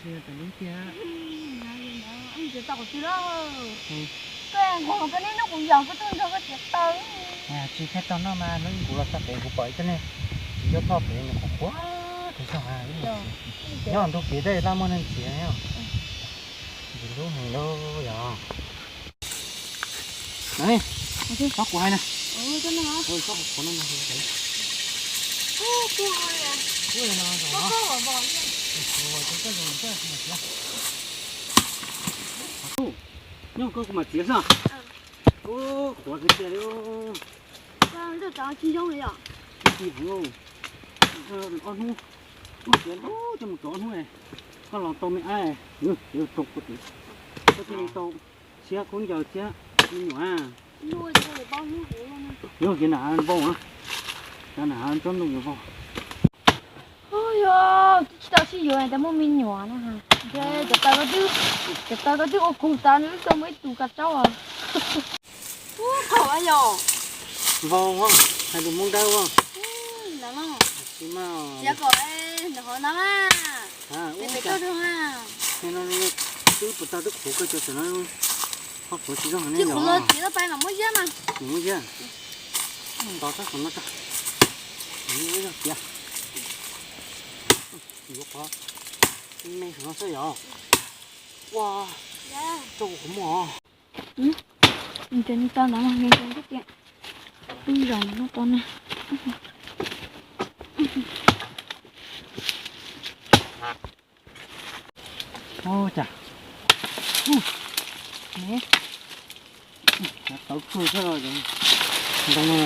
Tsis tau qhov twg lawm. Koj nqus koj niaj hnub kuv yos koj tuaj nrog koj txiav taws. Tsis thiaj tau noj mas hnub ib kuv los txog pem kuv pom ib tug neeg tsis nco thoj pem nws qhuav qhuav tus xyoo. Nyob ntug kev tej laj muaj neeg txiav. Ntxim hlub heev lauj yog. Txhob kuv hais na. Txhob kuv qhuav no. Nyob koj kuv mam txiav xwb. Qhuav kiag tiag li. Ntxim heev. Ob hnub, ub txiav coj mus rau ob hnub, koj los tau me ab, tau, koj thiaj li tau txhiab khaub ncaws thiab me nyuam. Yog kiag nam vau na, cov nam tsob ntoo yuav vau. Yog tsis tau sib yuav tas muaj me nyuam na. Cov taws ko twb, cov taws ko twb ua kug tas nws wb tau muaj ib tug kav tsaub os. Ub, thaum yog vau, hais lus Hmoob Dawb ua txiav kom ntawm hov no na. Twb puas tau twb qhuav kawg cov tseem no, qhuav tsis zoo ne yog. Txiav tau pais mam muab ziab mas. Muab ziab. Tos tab qhov no tso. Yog tias yuav qhov me qhov no xwb yog. Ua, rau kuv qhov muag. Nws tau ntawd mas nws tau tias wb zaum no tau na. Ua cas tawv kawg thiab los ntoo no.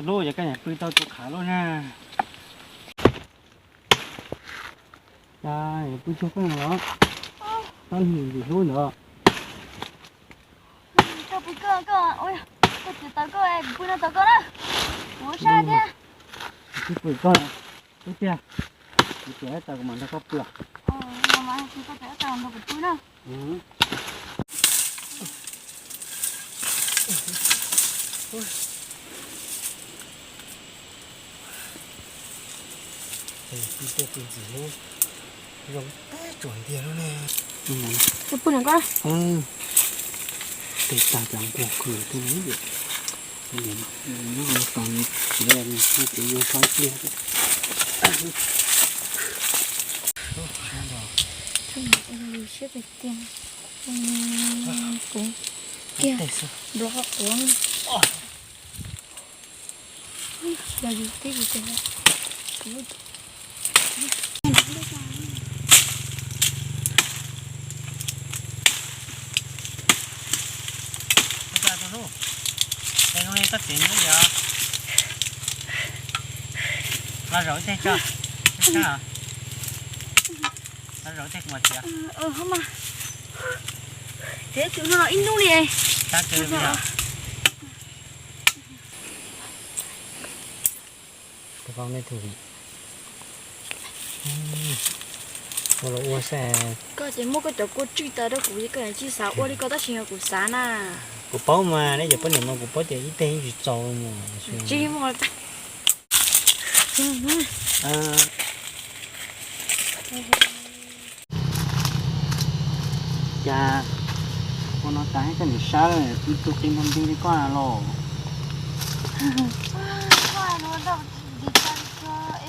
Lub yog koj niam pw tau tus qhav lub na. Cas pw tsuag koj los, tau ntxim hlub ntawd. Koj pw koj, koj, koj txiav taws koj, kuv pw no tos koj na. Kuv ua siab thiab. Kuv pw koj, twb tiag. Kuv txiav taws kuv mam nrog koj pw. Koj txiav taws nrog kuv pw na. Tus ntxim hlub zoo tag tsuas ntiag lub ne. Koj pw no koj. Tes tag cas nquag kawg tus no. Nyob no tos nws txiav los nws kuj yuav saib pliag. Siab tiag tiag. Kuv kiag nplos qhov quav. Yog yus tib yus tes. Tes zoo li koj txiv nyob yog. Los zaum ib teg tso. Los zaum ib teg kuv mam txiav. Txiav tus no los ib hnub li. Tab sis ua los ua saib. Koj ces muab koj cov kua tswj tas rau kuv, koj tsis xav ua li ko tab sis yog kuv xav na. Kuv paub mas, nej cov poj niam mas kuv paub tias ib teg yeej tsis txaus mus. Tsis muaj. Cas ua no tas koj niam sab ib tug qi nrog nti li koj los.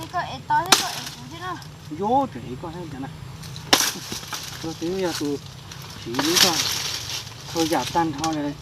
Koj es tau thiab koj es kuv thiab na. Yus tseem es koj thiab cas na. Koj twb yog tus siv lub koj txhua yam tag nrho li.